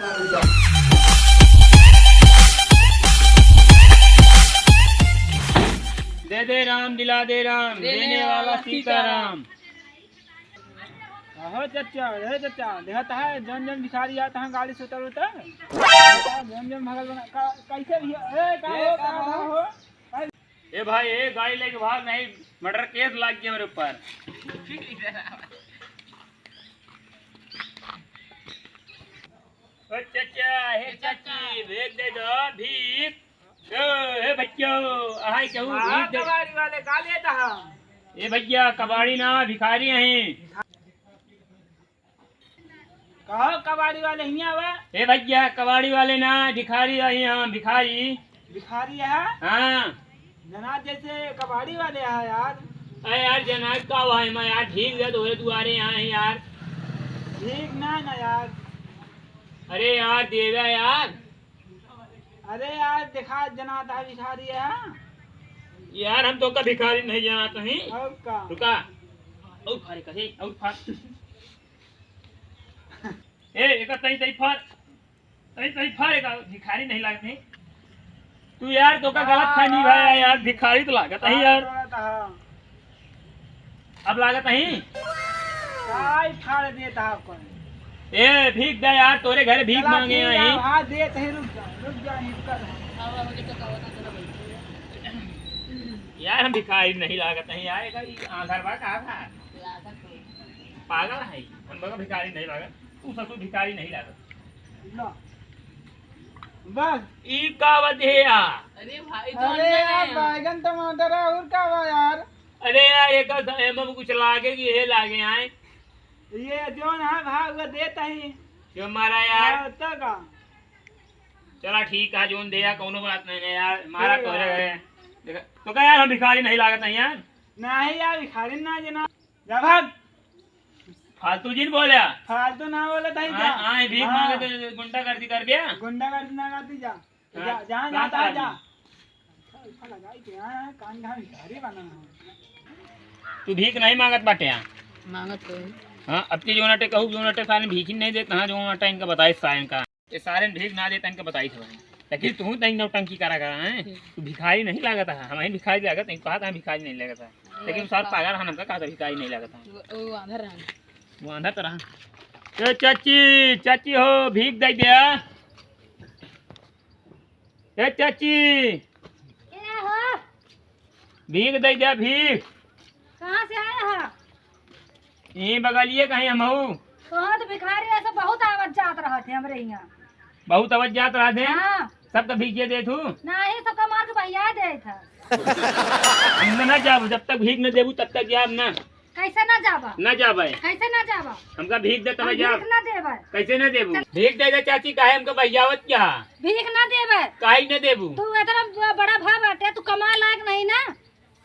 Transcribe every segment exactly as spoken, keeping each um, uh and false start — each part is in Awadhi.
दे दे राम, दिला दे राम, देने देने वाला वाला सीताराम। सीताराम। अहो चच्चा, ए चच्चा, देखत है, जौन जौन भिखारी आवत हैं गाड़ी से उतर उतर। जौन जौन भगल बना, का, कैसे भी, ए, का ए, हो, का का हो, हो? ए भाई, ए गाड़ी लेके भाग, नहीं murder case लाग गया मेरे ऊपर। ओ चच्चा, हे चाची, भीख दे दो, भीख। ओ, हे बच्चो, अहाई केहू हाँ, भीख दे। कबाड़ी वाले, का लेता है? ए भैया, कबाड़ी ना, भिखारी हैं। कहो कबाड़ी वाले हियाँ बा। ए भैया, कबाड़ी वाले ना, भिखारी अही हम, भिखारी। भिखारी है? हाँ। जना जैसे कबाड़ी वाले है यार। अरे यार, जना का हुआ है, मैं यार भीख दे तोरे दुआरे यहाँ है यार। भीख ना, ना यार। अरे यार, देवे यार। अरे यार, देखा जना था भिखारी है। यार, हम तो का भिखारी नहीं जना तो ही। और का? रुका। और फारे कहे, और फार। ए, एका तई, तई फार। तई, तई फार, एका भिखारी नहीं लागत नहीं। तू यार, तो का गलत फहमी भाई यार, भिखारी तो लागत नहीं यार। हाँ, हाँ। अब लागत नहीं। काई फाड़ देता आपको। ए, भीख दे यार, तोरे घरे भीख चला मांगे ठीक है, आई। हाँ, देत है, रुक जा, रुक जा, रुक जा। यार, हम भिखारी नहीं लागत नहीं यार, एका ई आंधर बा का था? पागल है, हम बगा भिखारी नहीं लागत। तू ससुर भिखारी नहीं लागत। लो। बस। ई का वजह आ? अरे भाई, तो अरे अंदर यार, है। बैगन टमाटर है, और का बा यार? अरे यार, एका स-, एमे कुछ लागे कि ये लागे आए? ये जौन है भाव वो देत ही। क्यों मारा यार? हाँ, तो का? चला ठीक है, जौन दे यार, कौनो बात नहीं है यार, मारा ठीक है। तोरे घरे। देखा, तो का यार, हम भिखारी नहीं लागत नहीं यार? नहीं यार, भिखारी ना जना। जा भाग। फालतू जिन बोल्या। फालतू ना बोलत है हाँ, क्या? हाँ, भीख हाँ। मांगे तो गुंडागर्दी कर दिया। गुंडागर्दी ना करती जा। हाँ, जा, जहाँ कहाँ जाता है जा। अच्छा, अच्छा लगाई के, हाँ, कान घाम भिखारी बना है। तू भीख नहीं मांगत बाटे यहाँ। मांगत तो है। हाँ, अब की जो नटे कहू, जो नटे सारे भीख ही नहीं देता, हाँ, जो नटे इनका बताइस सारे इनका। ये सारे भीख ना देता इनका बताइस भाई। लेकिन तू तई नौटंकी करा करा है। हम्म। तू भिखारी नहीं लागत है, हम ही भिखारी लागत है, कहा था भिखारी नहीं लागत है। लेकिन सार पागल है, हमका कहा था भिखारी नहीं लागत है। वो, वो आंधर रहा। वो आंधर तो रहा। ए चाची, चाची हो, भीख दे दिया। ए चाची। क्या हो? भीख दे दिया, भीख। कहाँ से आया है? यहीं बगलिए कहीं हम हऊ। तो हाँ, तो भिखारी ऐसे बहुत आवत जात रहत है हमरे यहाँ। बहुत आवत जात रहत है? हाँ। सबका भीख ये देत हूँ? नहीं, सबका मार के बहिया देत है। हम ना जाब, जब तक भीख न देबू तब तक जाब ना। कैसे ना जाबा? ना जाबे। कैसे ना जाबा? हमका भीख दे तब हम जाब। भीख ना देबे। कैसे ना देबू? चल। भीख दे दे चाची, काहे हमका बहियावत क्या? भीख ना देबे। काहे न देबू? तू इतना बड़ा भा बाटे, तू कमाए लायक नहीं ना।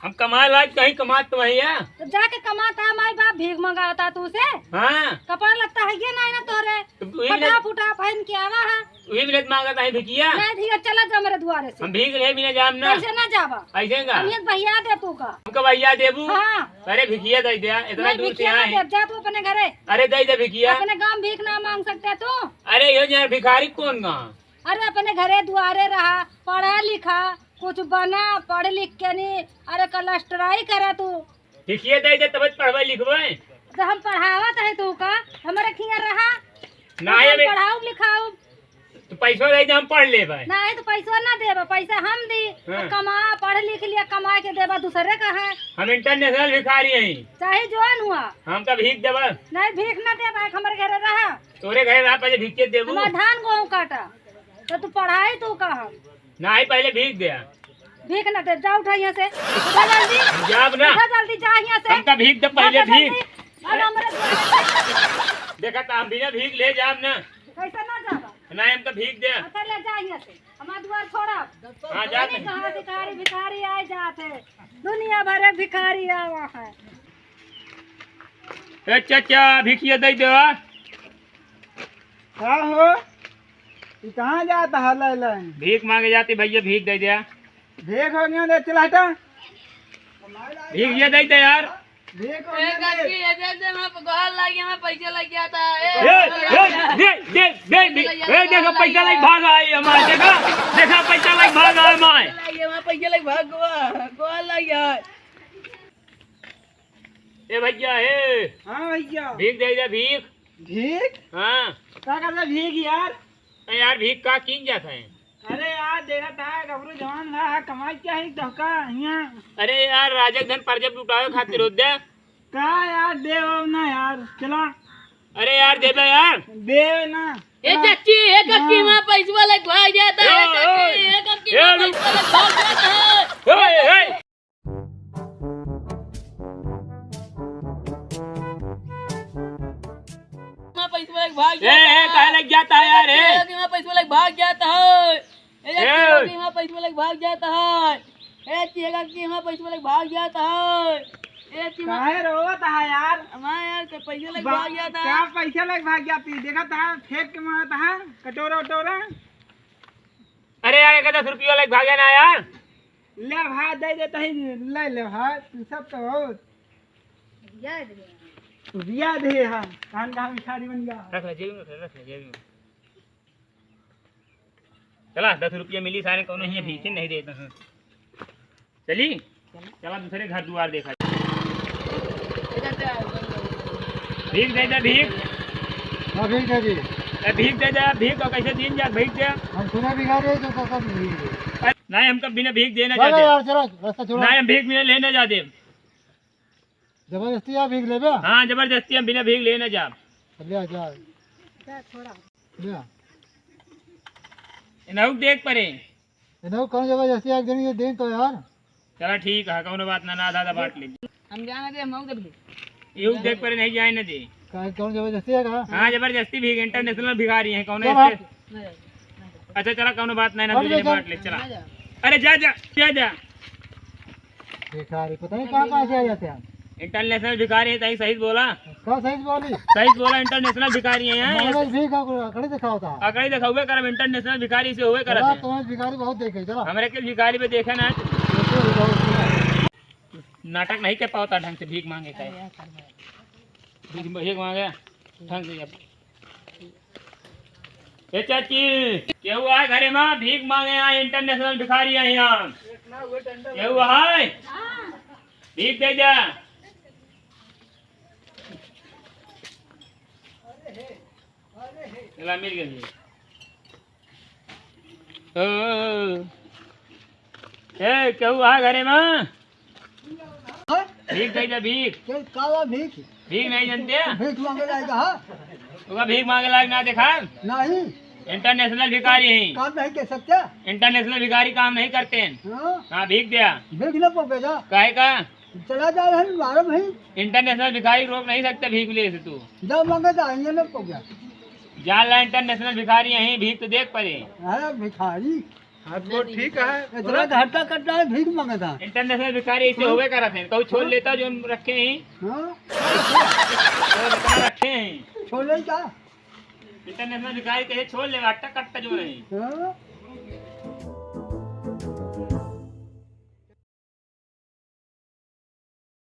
हम कमाए लायक कहीं कमात तो है या? तो जाके कमाता है, माई बाप भीख मंगावता तू से। हाँ। कपड़ा लत्ता है ये नहीं ना तोरे। तो वही फटा ले- फुटा पहन के आवा है। वही मिनट मांगत है भिखिया। नहीं धिया, चला जा मेरे दुआरे से। हम भीख ले बिना जाम ना। कैसे ना जाबा? ऐसे का? हम ये बहिया दे तू का। हमका बहिया देबू? हाँ। अरे भिखिया दे दिया, इतना नहीं, दूर से भिखिया ना आए। देब, जा तू अपने घरे। अरे दे दे भिखिया। अपने गाँव भीख ना मांग सकते तू। अरे यो यार भिखारी कौन गाँव? अरे अपने घरे दुआरे रहा, पढ़ा लिखा, कुछ बना, पढ़ लिख के नी, अरे कलस्टराई करा तू। भिखिया दे दे तब पढ़बे लिखबे। तो हम पढ़ावत है तू का, हमारे खिया रहा। ना तो है हम बे- पढ़ाऊ लिखाऊ। तो पैसा दे दे, हम पढ़ लेबे। नहीं तो पैसा ना देबा, पैसा हम दी। हाँ। तो कमा, पढ़ लिख लिया, कमा के देबा दूसरे का है। हम international भिखारी हैं। चाहे जौन हुआ। हमका भीख देबा। नहीं, भीख ना देबा, हमारे घरे रहा। तोरे घरे रहा, पहले भीख के देबू। हमार धान गेहूं काटा, तो तू पढ़ाई तू का हम। नहीं, पहले भीख दे। भीख ना दे, जा उठा यहाँ से। उठा जल्दी। हम जाब ना। उठा जल्दी, जा यहाँ से। हमका भीख दे, पहले उठा भीख। जल्दी। अब हमरे द्वारे। देखा, तो हम बिना भीख ले जाब ना। कैसे ना जाबा? नहीं, हमका भीख दे। अच्छा, ले जा यहाँ से। हमार द्वार छोड़ा। हाँ, जा नहीं, तू। कहाँ भिखारी, भिखारी आए जात है। दुनिया भर भिखारी आवा है। ए चाचा, भिखिया दे दे। का हो? ई कहाँ जात है लैलन? भीख मांगे जाती भैया, भीख दे दिया। भीख हो गया, दे चला हटा। भीख ये दे दे यार। देखो ए ना काकी, दे। ए दे दे, मैं गोहार लागी, मैं पैसा लग गया था। ए, ए, ए, दे, दे, दे, दे। पैसा लग गया ए, देखो, था, पैसा लग गया। भाग आई हमारे, देखो, देखो, पैसा लग भाग आई हमारे। पैसा लग गया, मैं पैसा लग भाग गया, गोहार लग गया। ए भैया, ए। हाँ भैया। भीख दे दे, भीख। भीख? हाँ। का करता भीख यार? ए यार, भीख का कीन जात है? अरे यार, देखा था, गबरू जवान रहा, कमाई क्या है, तो का, हियाँ? अरे यार, राजा के धन पर जब लुटावे खातिर हो दे। का यार, दे हो ना यार, चला। अरे यार, दे दे यार। दे ना। ए हाँ। चाची, ए काकी, हाँ। माँ पैसवा लग भाग जाता है, ए, चाची, ए, ए काकी, ए, माँ रुक। पैसवा लग भाग जाता है। ए, ए, ए। माँ पैसवा लग भाग ए, जाता ए, है। काहे लग जाता है यार, ए? ए काकी, माँ पैसवा लग भाग जाता है। ए, ए। ए, काकी, माँ पैसवा लग भाग जाता है। ए, काकी, माँ पैसवा लग भाग जाता है। ए, काकी, माँ काहे रोवत है यार? माँ यार, तो पैसा लग बा-, भाग जाता है। का पैसा लग भाग जाती? देखा था, फेंक के मारता है, कटोरा उटोरा। अरे यार, एक दस रुपया लग भाग जाना यार। ले भाई, दे देता ही, ले ले भाई, तू सब तो हो। दिया दे। दिया दे, हाँ, कान का भिखारी बन गया। रख ले, जेब में रख ले, रख ले, जेब में। चला, दस रुपया मिली सारे, कौनो हियाँ भीख ही नहीं देता है। चली? चला, दूसरे घर दुआर देखा। भीख दे दे, भीख। हाँ, भीख दे दी। ए, भीख दे दे, भीख और कैसे दिन जा, भीख दे। हम सुना भिखारी है, तो सब मिलेंगे। नहीं, हमका बिना भीख देना चलो चाहते। यार, चलो, रास्ता छोड़ो। नहीं, हम भीख बिना लेना चाहते। जबरदस्ती आप भीख लेबे? हाँ, जबरदस्ती हम बिना भीख लेना जा। ले आ, जा। ले आ। इनहू देख परे। इनहू कौन जबरदस्ती आप देंगे, दें तो यार। चला ठीक है, कौनो बात ना, ना दादा बांट ले। हम जाना दे, हम मौके पे। इहू देख परे नहीं जाए ना दे। का, कौन जबरदस्ती है का? हाँ, जबरदस्ती भी, इंटरनेशनल भिखारी है, कौन चल है भाग। इसके? अच्छा, चला, कौनो बात नहीं ना, और दूसरे ले जा। बांट ले, चला। अरे जा, जा, जा, जा। भिखारी, पता नहीं कहाँ, कहाँ से आ जाते हैं। इंटरनेशनल भिखारी है, तहीं सही बोला। कहाँ सही बोली? सही बोला, इंटरनेशनल भिखारी है यहाँ। नॉलेज भी का, अकड़ी दिखाओ था। अकड़ी दिखावे करब, इंटरनेशनल भिखारी से होवे करत चला, है। तुम्हें भिखारी बहुत देखे, चला। हमरे के भिखारी पे देखे ना। देखो, बहुत नाटक नहीं कर पावता ढंग से, भीख मांगे का है। भीख, भीख मांगे ढंग से। अब ए चाची, केहू आए घरे मा? भीख मांगे आए, इंटरनेशनल भिखारी आए यहाँ। केहू आए? भीख दे जा। चला, मिल गई। ओ, ए, केहू आ घरे मा? हाँ? भीख दे दे, भीख। के काला भीख? भीख नहीं जानते? भीख मांगे लायक, हाँ? ओका भीख मांगे लायक ना देखा? नहीं। इंटरनेशनल भिखारी है। काम नहीं कर सकते? इंटरनेशनल भिखारी काम नहीं करते हैं। हाँ? हाँ, भीख दिया। भीख ना पकड़े जा। काहे का? चला जा रहे हैं, मारो भाई। इंटरनेशनल भिखारी रोक नहीं सकते भीख ले से तू। जा मांगे जा, ये ना पकड़ा। जा ला, इंटरनेशनल भिखारी यहीं, भीख तो देख पड़े। अरे भिखारी। हाँ, तो ठीक है। इतना घाटा कटना है, भीख मांगे था। इंटरनेशनल भिखारी ऐसे हाँ? होवे करत हैं। कहू छोड़ हाँ? लेता जो रखे हैं। हाँ? तो इतना रखे हैं। छोड़ ले जा। इंटरनेशनल भिखारी कहे छोड़ ले, घाटा कटता जो नहीं। हाँ?